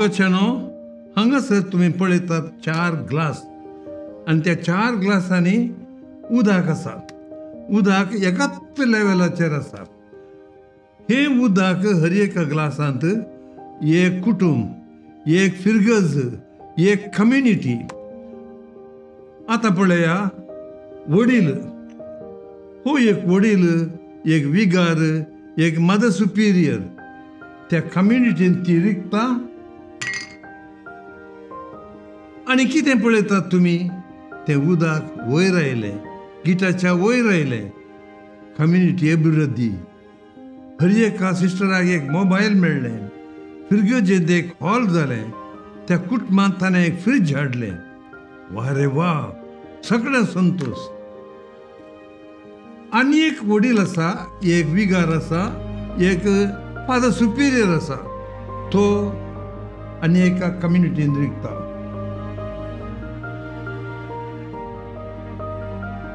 मोगाच्यानो, हांगासर तुमी पळयतात 4 ग्लास आनी त्या 4 ग्लासांनी उदक आसा. उदक एकाच लेवलाचेर आसा. हें उदक हर एका ग्लासांत एक कुटुंब, एक फिरगज, एक कम्युनिटी. आतां पळया, वडील हो एक वडील, एक विगार, एक मदर सुपिरियर त्या कम्युनिटीन ती रिगता. आनी कितें पळयतात तुमी? तें उदक वयर आयलें, गिटाच्या वयर आयलें. कम्युनिटी अभिवृद्धी. हर एका सिस्टराक एक मोबायल मेळ्ळें, फिरगजेंत एक हॉल जालें, त्या कुटुंबांत ताणें एक फ्रीज हाडलें. वा रे वा, सगळें संतोश. आनी एक वडील आसा, एक विगार आसा, एक फादर सुपिरियर आसा, तो आनी एका कम्युनिटीन रिगता.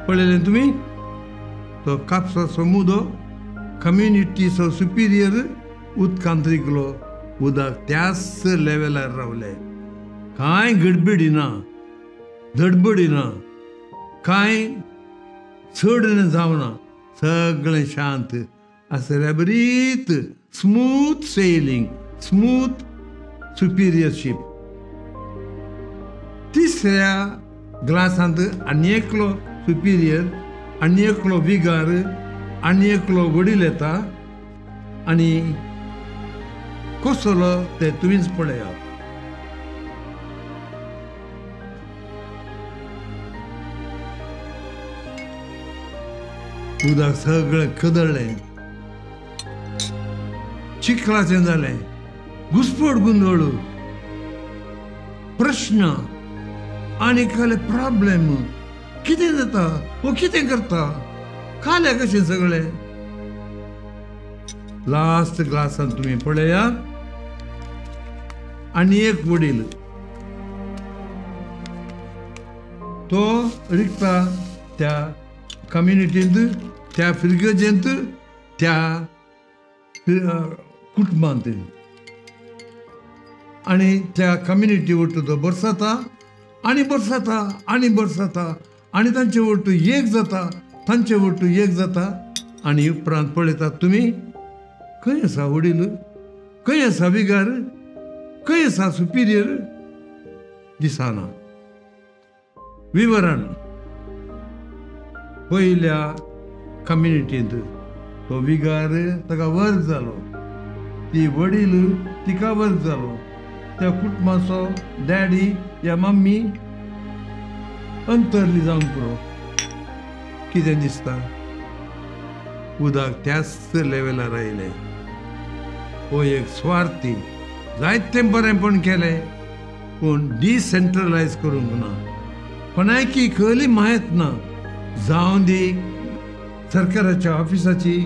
पळयलें तुमी? तो कापसाचो मुदो कम्युनिटीचो सुपिरियर उदकांत रिगलो. उदक त्याच लेवलार रावलें. कांय गडबडी ना, धडबडी ना, कांय चड जावना, सगळें शांत आसल्या बरीत स्मूथ सेलिंग, स्मूथ सुपिरियरशीप. तिसऱ्या ग्लासांत आनी एकलो सुपिरियर, आनी एकलो विगार, आनी एकलो वडील येता आनी कसलो ते तुमीच पळयात. उदक सगळें खदळ्ळें, चिखलाचें जालें, घुसपट गोंदळ, प्रश्न आनी काले प्रॉब्लेम. कितें जाता, हो कितें करता, काले कशें सगळें. लास्ट ग्लासान तुमी पळया, आनी एक वडील तो रिगता त्या कम्युनिटींत, त्या फिरगजेंत, त्या कुटुंबांत. आनी त्या कम्युनिटी वट्टू तो बरसाता आनी बरसाता आनी बरसाता आनी तांचे वट्टू एक जाता, तांचे वट्टू एक जाता. आनी उपरांत पळयतात तुमी, खंय आसा वडील, खंय आसा विगार, खंय आसा सुपिरियर, दिसना. विवरण. पयल्या कम्युनिटींत तो विगार ताका वर्ग जालो, ती वडील तिका वर्ग जालो, त्या कुटुंबाचो डॅडी या मम्मी अंतरली जावन पुरो. कितें दिसता? उदक त्याच लेवलार आयलें. हो एक स्वार्थी, जायतें बरेंपण केलें पूण डिसेंट्रलायज करूंक ना, कोणायकी खंयली म्हायत ना. जावं दी सरकाराच्या ऑफिसाची,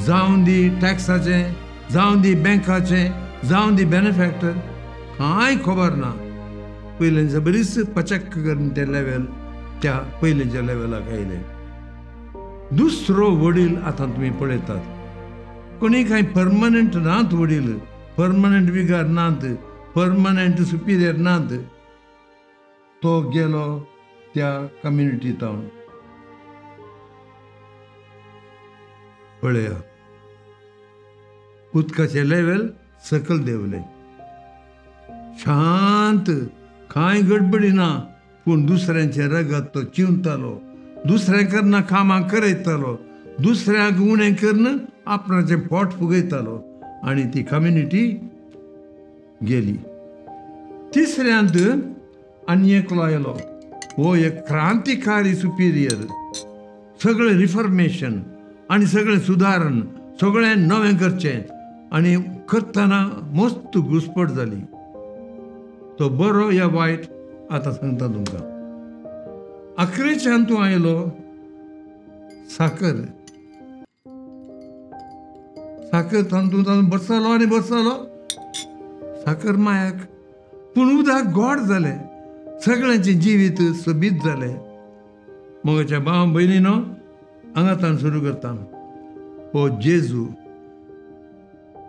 जावं दी टॅक्साचें, जावं दी बँकाचें, जावं दी बेनिफॅक्टर, कांय खबर ना. पयलींच्या बरीच पचक करून तें लेवल त्या पयलींच्या लेवलाक आयलें. दुसरो वडील आतां तुमी पळयतात, कोणी कांय परमनंट नात वडील, परमनंट विगार नात, परमनंट सुपिरियर नात. तो गेलो त्या कम्युनिटींत. पळया, उदकाचें लेवल सकयल देंवलें, शांत, कांय गडबडी ना. पूण दुसऱ्यांचें रगत तो चिंवतालो, दुसऱ्यां करना कामां करयतालो, दुसऱ्यांक उणें करून आपणाचें पोट फुगयतालो आनी ती कम्युनिटी गेली. तिसऱ्यांत आनी एकलो आयलो, हो एक क्रांतिकारी सुपिरियर, सगळें रिफॉर्मेशन आनी सगळें सुदारण, सगळें नवें करचें. आनी करतना मस्त घुसपट जाली. तो बरो या वायट आतां सांगता तुमकां. आखरेच्यान तूं आयलो साकर, साकर तातूंत तातूंत बरसालो आनी बरसालो साकर मायाक, पूण उदक गोड जालें, सगळ्यांचें जिवीत सोबीत जालें. मोगाच्या भाव भयणीनो, हांगा तान सुरू करता. हो जेजू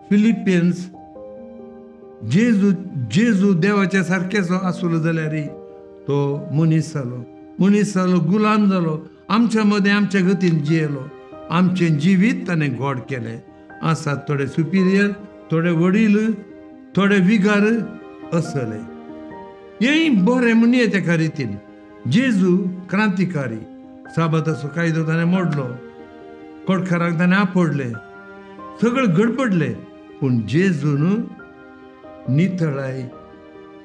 फिलिपियन्स जेजू जेजू देवाच्या सारकेचो आसलो जाल्यार तो मनीस जालो, मनीस जालो, गुलाम जालो, आमच्या मदें आमच्या गतीन जियेलो, आमचें जिवीत ताणें गोड केलें. आसात थोडे सुपिरियर, थोडे वडील, थोडे विगार असले. हेंय बरें म्हूण न्ही तेका रितीन. जेजू क्रांतिकारी, साबाताचो कायदो ताणें मोडलो, कोटकारांक ताणें आपडलें, सगळें गडबडलें, पूण जेजून नितळाय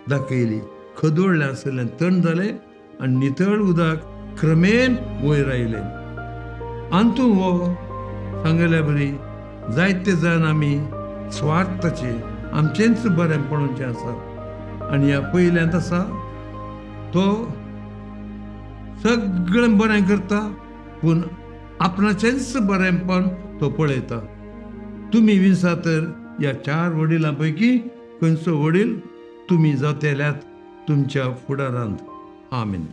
दाखयली. खदोळ्ळें आसलें तण जालें आनी नितळ उदक क्रमेन वयर आयलें. अंतू हो सांगल्या बरी जायते जाण आमी स्वार्थाचे आमचेंच बरेंपणाचें आसा. आनी ह्या पयल्यांत आसा तो सगळें बरें करता, पूण आपणाचेंच बरेंपण तो पळयता. तुमी विंसा तर ह्या 4 वडिलां पैकी खंयचो वडील तुमी जातेल्यात तुमच्या फुडारांत. आमीन.